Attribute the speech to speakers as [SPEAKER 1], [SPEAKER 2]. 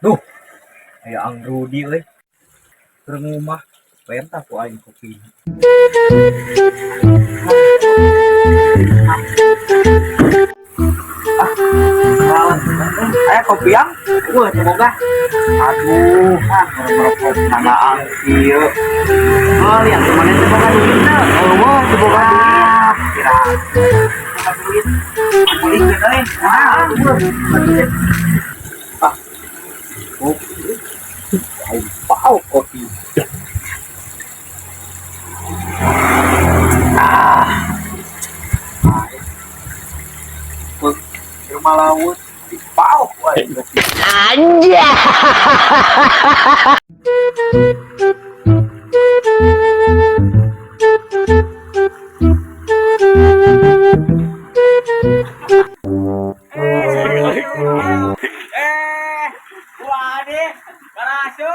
[SPEAKER 1] Duh, aya Ang Rudi euy. Keur ngumah, penta ku aing kopi. Ah, aya kopi yang? Wah, semoga. Aduh, ah, merokok mana ang kieu. Oh, yang kemarin teh boga duit teu? Oh, teu boga duit. Kira boga duit. Beli euy. Ah, ah. Kopi. Aing pau kopi. Ah. Rumah laut pau aing kopi.
[SPEAKER 2] Anjay.
[SPEAKER 1] Eh, wah deh, karasyo.